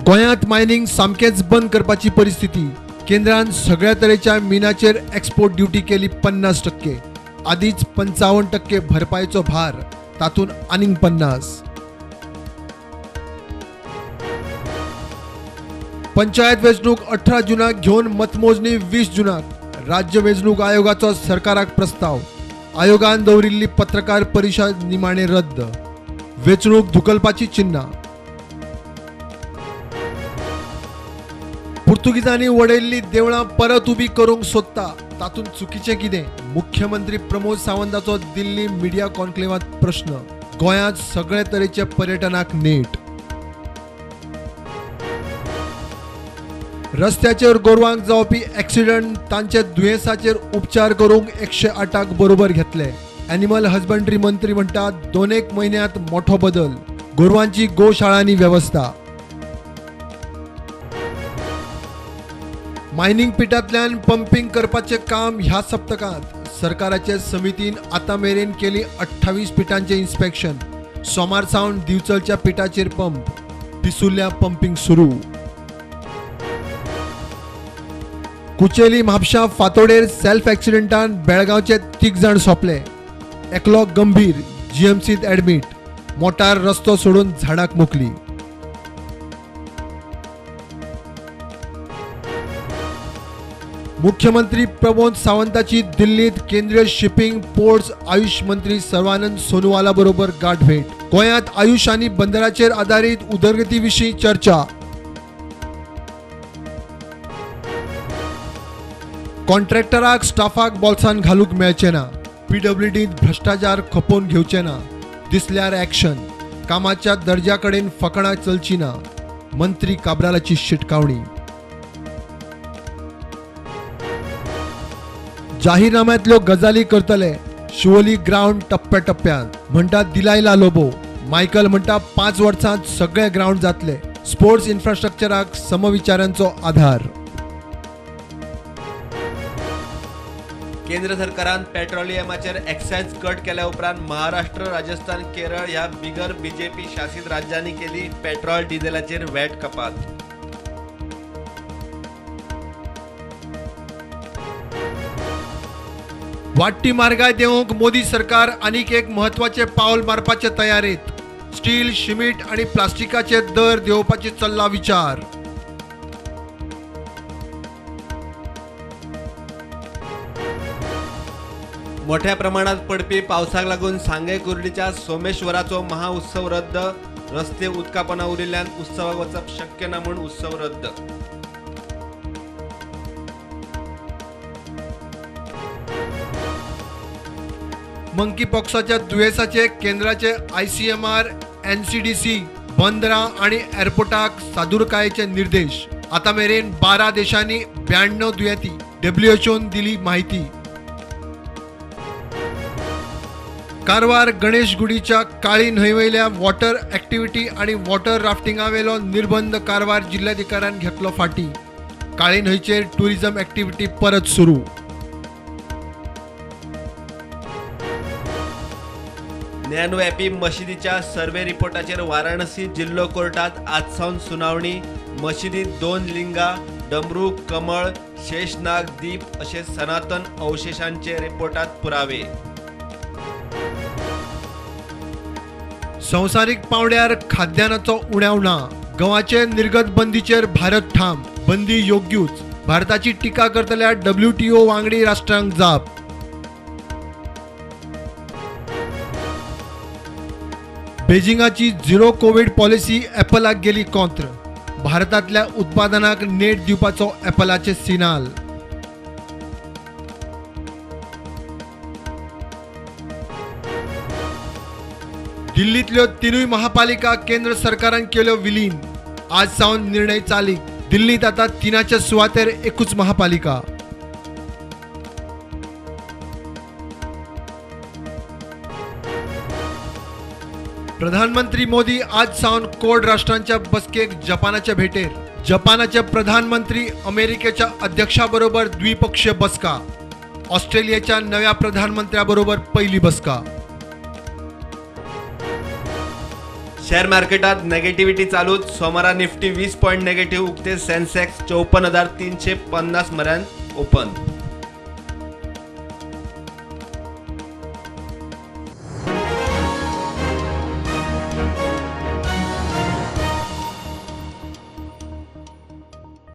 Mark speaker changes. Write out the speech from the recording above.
Speaker 1: गोंयांत मायनिंग सामकेंच बंद करपाची परिस्थिती. केंद्रान सगळ्या तरेच्या मिनाचेर एक्सपोर्ट ड्युटी केली 50%. आदीच 55% भरपायचो भार, तातूंत आनीक 50. पंचायत वेंचणूक 18 जूनाक घेवन मतमोजणी 20 जूनाक. राज्य वेंचणूक आयोगाचो सरकाराक प्रस्ताव. आयोगान दवरिल्ली पत्रकार परिशद निमाणे रद्द. वेंचणूक धुकलपाची चिन्हां. पुर्तुगीजांनी वडयल्ली देवळां परत उबी करूंक सोदता, तातूंत चुकीचें कितें? मुख्यमंत्री प्रमोद सावंताचो दिल्ली मिडिया कॉन्क्लेवांत प्रश्न. गोंयांत सगळे तरेचे पर्यटनाक नेट. रस्त्याचेर गोरवांक जावपी एक्सिडंट, तांचे दुयेंसाचेर उपचार करूंक 108 बरोबर घेतले. एनिमल हजबंड्री मंत्री म्हणटात 2-1 म्हयन्यांत मोठो बदल. गोरवांची गोशाळांनी वेवस्था. मायनिंग पिटांतल्यान पंपिंग करपाचें काम ह्या सप्तकांत. सरकाराचे समितीन आतां मेरेन केली 28 पिटांचें इन्स्पेक्शन. सोमार सावन दिवचलच्या पिटाचेर पंप. पिसुर्ल्या पंपिंग सुरू. कुचेली म्हापशां फातोडेर सेल्फ एक्सिडंटान बेळगांवचे 3 जाण सोंपले. एकलो गंभीर, जीएमसींत ॲडमीट. मोटार रस्तो सोडून झाडाक मोखली. मुख्यमंत्री प्रमोद सावंताची दिल्लीत केंद्रीय शिपिंग पोर्ट्स आयुष मंत्री सर्वानंद सोनोवाला बरोबर गाठभेट. गोंयांत आयुष आनी बंदराचेर आदारीत उदरगती विशीं चर्चा. कॉन्ट्रॅक्टराक स्टाफाक बोल्सान घालूंक मेळचें ना. पीडब्ल्यूडींत भ्रश्टाचार खपोवन घेवचे ना. दिसल्यार ॲक्शन. कामाच्या दर्ज्या कडेन फकणां चलची ना. मंत्री काब्रालाची शिटकावणी. जाहीरनाम्यांतल्यो गजाली करतले. शिवोली ग्रावंड टप्प्याटप्प्यान म्हणटा दिलायला लोबो. मायकल म्हणटा 5 वर्सांत सगळे ग्रावंड जातले. स्पोर्ट्स इन्फ्रास्ट्रक्चराक समविचारांचो आधार.
Speaker 2: केंद्र सरकारान पेट्रोलियमाचेर एक्सायज कट केल्या उपरांत महाराष्ट्र, राजस्थान, केरळ ह्या बिगर बीजेपी शासित राज्यांनी केली पेट्रोल डिझेलाचेर व्हॅट कपात.
Speaker 1: वाडटी म्हारगाय देंवोवंक मोदी सरकार आनीक एक म्हत्वाचें पावल मारपाचे तयारेंत. स्टील, शिमीट आनी प्लास्टिकाचे दर देंवोवपाची चल्ला विचार.
Speaker 2: मोठ्या प्रमाणात पडपी पावसाक लागून सांगे कुर्डीच्या सोमेश्वराचो महाउत्सव रद्द. रस्ते उदकापना उरिल्ल्यान उत्सवाक वचप शक्य ना म्हूण उत्सव रद्द.
Speaker 1: मंकी पॉक्साच्या दुयेंसाचे केंद्राचे ICMR, NCDC बंदरां आनी एअरपोर्टाक सादुरकायेचे निर्देश. आतां मेरेन 12 देशांनी 92 दुयेंती. WHOन दिली माहिती. कारवार गणेश गुडीच्या काळी न्हंयेवयल्या वॉटर ॲक्टिव्हिटी आनी वॉटर राफ्टिंगावेलो निर्बंध कारवार जिल्ल्याधिकाऱ्यान घेतलो फाटी. काळी न्हंयचेर टुरिझम ॲक्टिव्हिटी परत सुरू.
Speaker 2: ज्ञानव्यापी मशिदीच्या सर्वे रिपोर्टाचेर वाराणसी जिल्लो कोर्टात आज सावन सुनावणी. मशिदीत 2 लिंगा, डमरू, कमळ, शेषनाग, दीप अशे सनातन अवशेषांचे रिपोर्टात पुरावे.
Speaker 1: संवसारीक पावंड्यार खाद्यान्नाचो उणाव ना. गंवाचे निर्गत बंदीचेर भारत ठाम. बंदी योग्यूच. भारताची टिका करतल्या WTO वांगडी राष्ट्रांक जाप. बेजिंगाची झिरो कोविड पॉलिसी ॲपलाक गेली कॉंत्र. भारतांतल्या उत्पादनाक नेट दिवपाचो ॲपलाचे सिनाल. दिल्लींतल्यो 3 महापालिका केंद्र सरकारान केल्यो विलीन. आज सावन निर्णय चालीक. दिल्लींत आतां 3च्या सुवातेर एकूच महापालिका. प्रधानमंत्री मोदी आज सावन कोड राष्ट्रांच्या बसकेक जपानाच्या भेटेर. जपानाचे प्रधानमंत्री अमेरिकेच्या अध्यक्षाबरोबर द्विपक्षीय बसका. ऑस्ट्रेलियाच्या नव्या प्रधानमंत्र्याबरोबर पहिली बसका.
Speaker 2: शेअर मार्केटात नेगेटिव्हिटी चालूच. सोमारा निफ्टी 20 पॉईंट नेगेटिव्ह उक्ते. सेन्सेक्स 54,350 मऱ्यान ओपन.